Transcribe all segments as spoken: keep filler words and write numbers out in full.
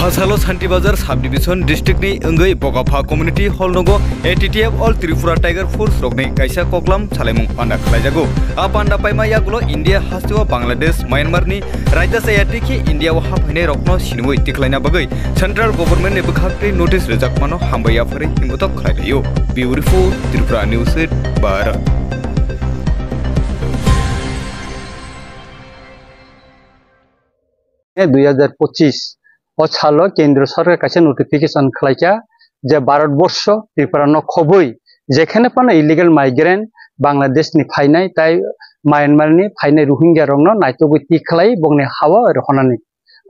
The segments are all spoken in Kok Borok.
Asalo Santibazar subdivision district ni wngwi Bogapha community hall nogo A T T F All Tripura Tiger Force rokni kaisa koklam salaimung panda khlaijago. A panda paima yagulo India hasteo Bangladesh, Myanmar ni raida chaya twi khe India o haphainai rokno sinwi tikhlaina bagwi central government ni bwkhak twi notice rwjakmano hambai yapharwi himbotok khlailaio. Bureau Report, Tripura News eight, Bharat. Dui hajar pochis o salo Kendriya Sorkar kaisa notification khlaikha je Bharat Borsho Tripura no khobwi jekhene phano illegal migrant Bangladesh ni phainai tai Myanmar ni phainai Rohingya rokno naitugwi tikhlai bongni hao rohonani.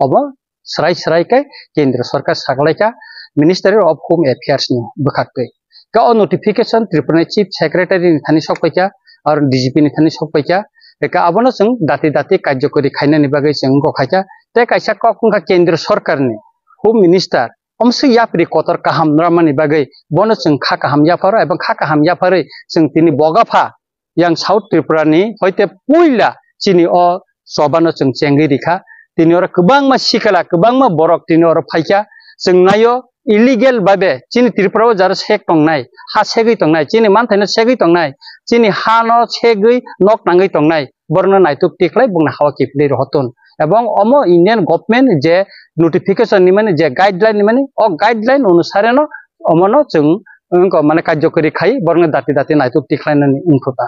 Obo srai srai khe Kendriya Sorkar saklaikha Ministry of Home Affairs ni bwkhak twi. Khe o notification Tripura ni Chief Secretary ni thani sokpaikha, aro D G P ni thani sokpaikha. Khe abono chwng dati dati karjokori khainani bagwi chwng wngkha khaikha. Tei kaisa kok wngkha Kendriya Sorkar ni Home Minister, omswk yapri kotor kaham ramani bagwi bono chwng kha kaham yapharo, ebong kha kaham yapharwi chwng tini Bogapha yang South Tripura ni hoite puila chini o chobano chwng chengwi rikha. Tini oro kwbangma sikala, kwbangma borok tini oro phaikha. Chwng naio illegal babe chini Tripura o jaro sek tongnai, ha segwi tongnai, chini manthaino segwi tongnai, chini hano segwi nok nangwi tongnai, borokno naituk tikhlai bongni hawa kiphilwi rohotun. Ebong omo Indian government je notification ni mani je guideline ni mani o guideline onusare no omono chwng wngkha mane karjokori khai borokno dati dati naituk tikhlainani wngkha.